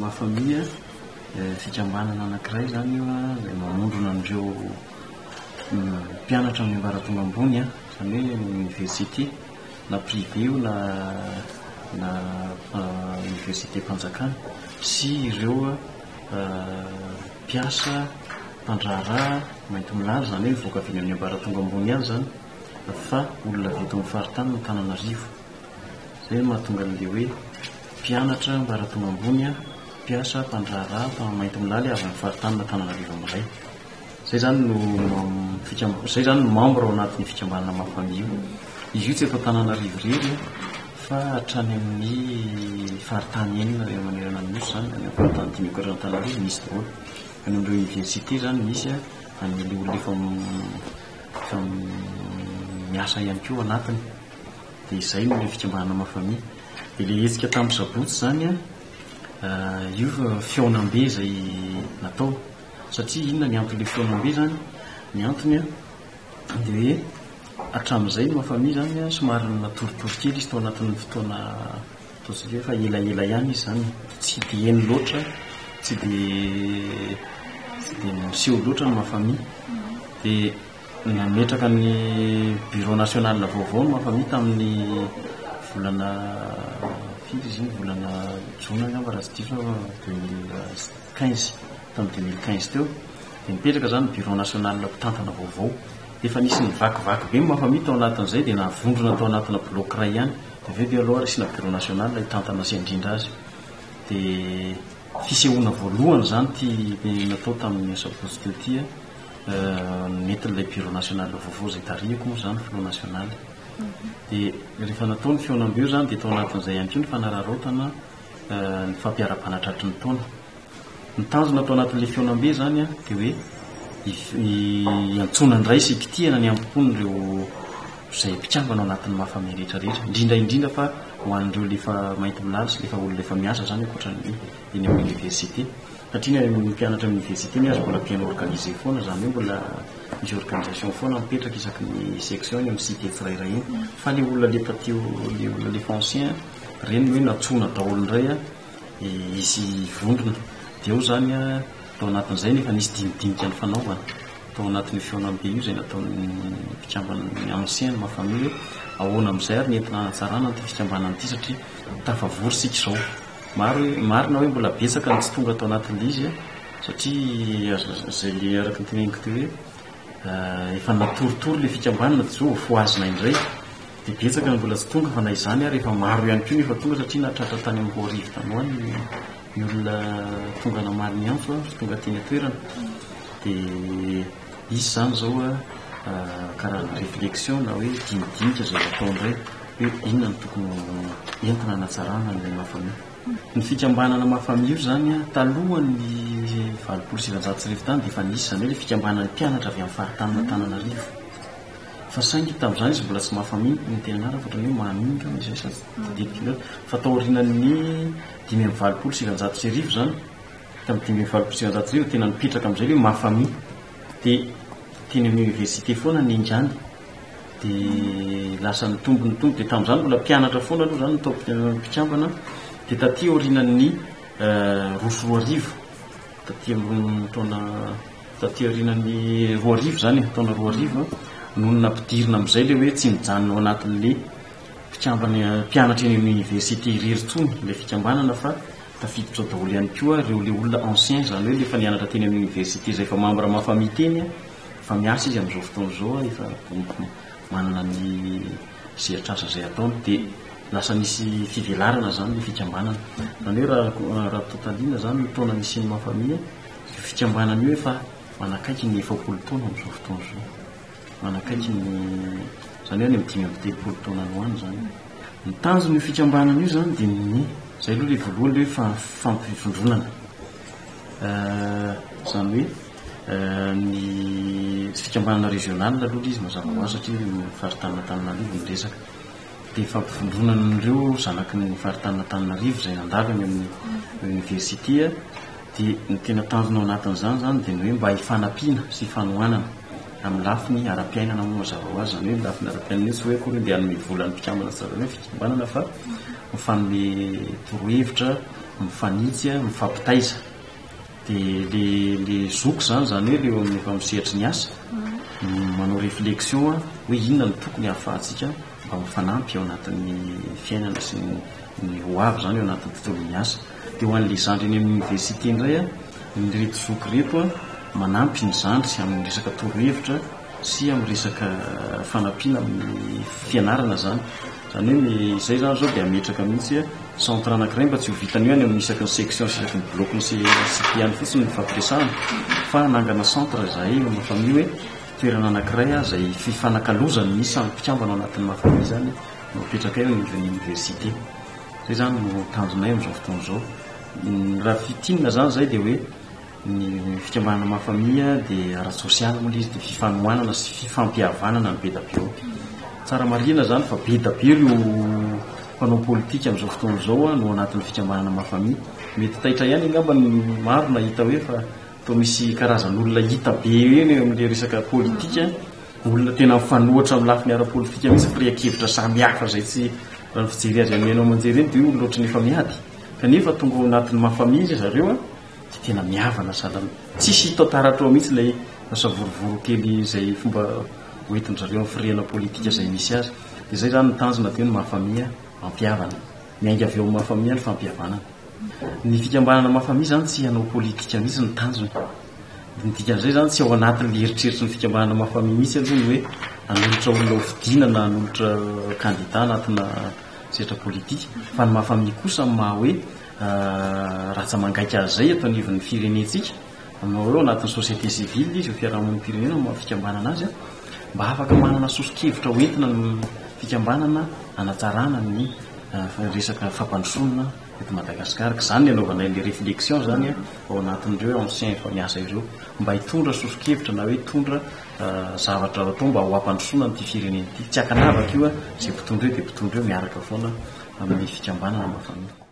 Mafamia, fikambanana anankiray izany io izay mamondrona an'ireo mpianatra amin'ny ambaratonga ambony, izany hoe ny oniversite na privé io na na oniversitem-panjakana sy ireo mpiasa mpandraharaha maintimolaly, izany hoe mivoaka avy eny amin'ny ambaratonga ambony ihany izany fa olona avy eto amin'ny faritanin'Antananarivo. Izay no mahatonga an'ilay hoe mpianatra ambaratonga ambony, mpiasa, mpandraharaha, mpamaintimolaly avy amin'ny faritanin'Antananarivo amin'ilay. Izay izany no izay izany no membre ao anatin'ny fikambanana Mafami io. Izy io tsy eto Antananarivo irery fa hatrany amin'ny faritany enina manerana ny Nosy izany, any amin'ny faritany dimy ankoatra an'Antananarivo misy daholo. Any amin'ireo université izany misy, any amin'ilay olona efa efa miasa ihany koa ao anatiny. Dia izay no ilay fikambanana Mafami. Dia ilay hetsika tamin'ny sabotsy izany an, io fihaonambe izay natao. Satria inona ny anton'ilay fihaonambe izany? Ny antony an, dia hoe hatramin'izay ny Mafami izany an, somary natoritory kely izy tao anatin'ny fotoana ataontsika hoe efa elaela ihany izy izany. Tsy dia heno loatra, tsy dia tsy dia miseho loatra ny Mafami. Dia Nametraka ny bureau national vaovao ny Mafami tamin'ny volana firy izy iny, volana jona angamba raha tsy diso aho 2015, tamin'ny 2015 teo. Dia nipetraka izany ny bureau national mpitantana vaovao. Efa nisy nivakivaky be ny Mafami tao anatin'izay dia navondrona tao anatina bloc iray ihany. Dia avy eo dia aleo ary asiana bureau national hitantana sy handrindra azy. Dia fisehoana voalohany izany ity natao tamin'ny asabotsy teo ity. Nentin'ilay bureau national vaovao izay tarihiko moa izany, filoha nasionaly. Dia rehefa natao ny fihaonambe io izany dia tao anatin'izay ihany koa ny fanararaotana ny fampiarahabana tratry ny taona. Ny tanjona tao anatin'ilay fihaonambe izany dia hoe hiantsoana indray sy hikitihana ny ampopon'ireo izay mpikambana ao anatin'ny Mafame rehetra rehetra, indrindra indrindra fa ho an'ireo ilay efa maintimolaly sy ilay efa olona efa miasa izany ankoatran'ny eny amin'ny université. Satria ny mpianatra amin'ny université ny azy mbola bien organisé foana, izany hoe mbola misy organisation foana mipetraka isaky ny section eny amin'ny cité tsirairay eny. Fa le olona le taty le olona le efa ancien, ireny no hoe nantsoina daholo indray hisy hivondrona. Dia eo izany tao anatin'izay nefa nisy dinidinika nifanaovana tao anatin'io fihaonambe io izay nataon'ny mpikambana ny ancien ny Mafami hoe ahoana amin'izay ary ny entina hanatsarana an'ity fikambanana ity satria tafavory isika izao. Maro hoe, marina hoe mbola betsaka ny tsy tonga tao anatin'ilay izy satria izay le araka ny teneniko teo hoe efa natoritory ilay fikambanana dia zao vofohazina indray dia betsaka ny mbola tsy tonga fa na izany ary efa maro ihany koa ny efa tonga satria nahatratra tany amin'ny 2000 tany ho any ny olona tonga namaly ny antso sy tonga teny an-toerana dia hisy izany izao karazana réflexion na hoe dinidinika izay atao indray hoe inona no tokony entina hanatsarana an'ilay Mafami. Ny fikambanana Mafami io izany talohan'ny 1980 tany dia efa nisy, izany hoe ilay fikambanan'ny mpianatra avy amin'ny faritanin'Antananarivo. Fa saingy tamin'izany izy mbola tsy Mafami no tena anarany fa ohatran'ny hoe Mami angamba izay sa tsy tadidiko loatra. Fa taorianan'ny 1985 izany, tamin'ny 1985 tena nipetraka amin'izay ilay hoe Mafami. Dia teny amin'ny université foana ny niaingàny. Dia lasa nitombo nitombo, dia tamin'izany mbola mpianatra foana aloha izany no tao mpikambana, dia taty aorianan'ny 2002, taty amin'ny taona, taty aorianan'ny 2000 izany e, taona 2000 no nampidirina amin'izay ilay hoe tsy mijanona ao anatin'ilay mpikambana, mpianatra eny amin'ny université irery intsony ilay fikambanana fa tafiditra ao daholo ihany koa ireo ilay olona ancien, izany hoe ilay efa nianatra teny amin'ny université izay efa membre Mafami teny. Efa miasa izy amin'izao fotoana izao, efa manana ny sehatr'asa izay ataony dia lasa nisy fivelarana izany ilay fikambanana. Izany hoe raha raha totaliana izany ny taona nisian'ny Mafamia, io fikambanana io efa manakaiky ny 40 taona amin'izao fotoana izao. Manakaiky ny izany hoe any amin'ny 35 taona any ho any izany. Ny tanjon'io fikambanana io izany dia ny izay aloha ilay voalohany ilay hoe fampivondronana. Izany hoe Ny fikambanana régionale aloha ilay izy mazava ho azy satria ny faritanin'Antananarivo no resaka. Dia fampivondronan'ireo zanaky ny faritanin'Antananarivo izay nandalo eny amin'ny oniversite dia ny tena tanjona ao anatin'izany izany dia ny hoe mba hifanampiana sy hifanohanana amin'ny lafiny ara-piainana moa mazava ho azy. Izany hoe ny lafiny ara-piainana io tsy hoe akory hoe ndeha hanome vola ny mpikambana tsirairay ny fikambanana fa mifanome torohevitra. mifanitsy, mifampitaiza. Dia le le zoky izany, izany hoe le eo amin'ny efa amin'ny sehatry ny asa, manao réflexion hoe inona no tokony ahafahantsika mba mifanampy ao anatin'ny fiainana sy ny ho avy izany eo anatin'ny tontolon'ny asa. Dia ho an'ilay zandry eny amin'ny université indray, ireto zoky ireto manampy ny zandry amin'ny resaka torohevitra sy amin'ny resaka fanampiana amin'ny fianarana izany. Izany hoe ny izay izany izao dia hametraka mihitsy centre anankiray mba tsy ho vitan'ny hoe any amin'ny isaky ny section sy isaky ny bloc ny cité any fotsiny ny fampiresahana fa hanangana centre izahay eo amin'ny famille hoe toerana anankiray izay fifanakalozan'ny samy mpikambana ao anatin'ny maha famille izany no apetrakay eo anivon'ny université. Izay izany no tanjonay amin'izao fotoana izao. Raha fintinina izany izay dia hoe Ny fikambanana Mafamia dia ara-tsosialy moa ilay izy dia fifanohanana sy fifampihavanana no be da be ao. Tsara marihina izany fa be da be ireo mpanao politika amin'izao fotoana izao no anatin'ny fikambanana Mafamia. Mety taitra ihany angamba ny maro nahita hoe fa toa misy karazan'olona hita be eny eo amin'ilay resaka politika, olona tena mifanohitra amin'ny lafiny ara-politika mihitsy, firehan-kevitra samihafa izay tsy raha ny fijery azy amin'ny haino aman-jery eny dia hoe olona ohatran'ny efa miady. Kanefa tonga ao anatin'ny Mafamia ry zareo Dia tena mihavana sahala tsisy hita taratra ao mihitsy ilay savorovoro kely izay fomba hoentin-dry zareo amin'ny firehana politika izay misy azy. Dia izay izany ny tanjona dia ny maha famille mampihavana. Miainga avy eo amin'ny maha famille ny fampihavanana. Ny fikambanana maha famille izany tsy hanao politika mihitsy ny tanjony. Ny dikan'izay izany tsy ao anatin'ny eritreritry ny fikambanana maha famille mihitsy aloha ny hoe hanolotra olona hofidiana na hanolotra kandida anatina sehatra politika. Fa ny maha famille kosa amin'ny maha hoe Ratsa-mangaika azy izay eto anivon'ny firenentsika, amin'ny hoe ao anatin'ny société civile izy, io fiarahamonim-pirenena no maha fikambanana azy, mba afaka manana soso-kevitra ho entina ny fikambanana hanatsarana ny resaka fampandrosoana eto Madagasikara. Ka izany no anaovanay ilay réflexion izany ao anatin'ireo anciens efa miasa ireo, mba hitondra soso-kevitra na hoe hitondra zavatra atao mba ho hampandrosoana an'ity firenena ity. Tsy ankanavaka io, izay mpitondra eo dia mpitondra eo miaraka foana amin'ny fikambanana Mafamia.